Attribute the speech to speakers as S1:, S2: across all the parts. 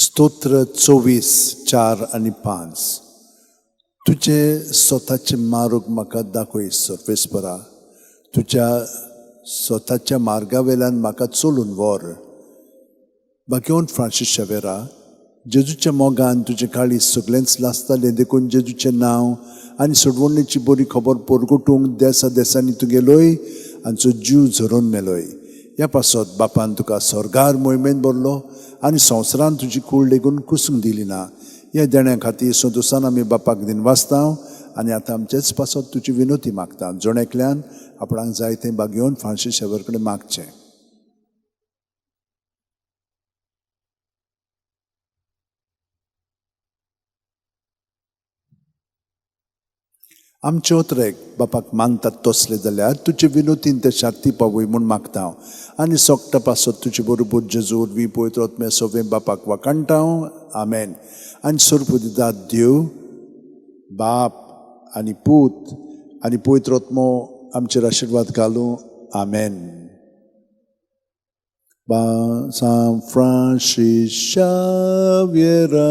S1: स्तोत्र 24, 4 आनी 5. तुजे स्वताचे मार्ग म्हाका दाखय सर्वेस्परा, तुज्या स्वताच्या मार्गा वेल्यान म्हाका चलून व्हर. भाग्यवंत फ्रांसीस शावेरा, जेजूच्या मोगान तुजें काळीज सगळेंच लासतालें, देखून जेजूचें नांव आनी सोडवणेची बरी खबर परगटूंक देसा देसांनी तूं गेलोय आनी जीव झरोवन मेलोय. ह्या पासत बापान तुका स्वर्गार मोहिमेन भरलो आनी संवसारान तुजी कूड लेगून कुसूंक दिली ना. ह्या देण्या खातीर संतोसान आमी बापाक दिनवासता आनी आतां आमचेच पासत तुजी विनोती मागता. जण एकल्यान आपणाक जाय तें भाग्यवंत फ्रांसीस शावेर कडेन मागचें. आमचे ओतरेक बापाक मानतात तसले जाल्यार तुजे विनोतीन ते शार्ती पावय म्हूण मागता हांव आनी सोकटा पासत तुजे बरोबर जेजू वरवीं पवित्र आत्म्या सवें बापाक वाखाणटा हांव. आमेन. आनी सर्वपुदिदात देव बाप आनी पूत आनी पवित्र आत्मो आमचेर आशिर्वाद घालूं. आमेन. सांत फ्रांसीस शाव्येरा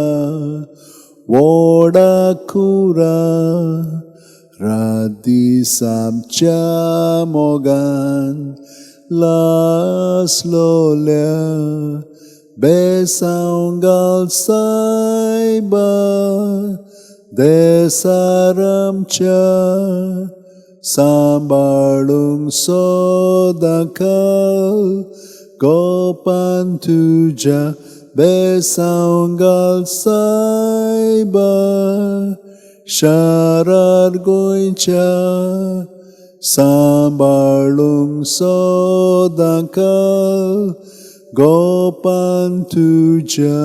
S1: व्हडा कुरा रात दीस आमच्या मोगान लासलोल्या बेसांव घाल सायबा देसार आमच्या सांबाळूंक सदांकाळ गोपान तुज्या बेसांव घाल सायबा शारार गोंयच्या सांबाळूंक सदांकाळ गोपान तुज्या.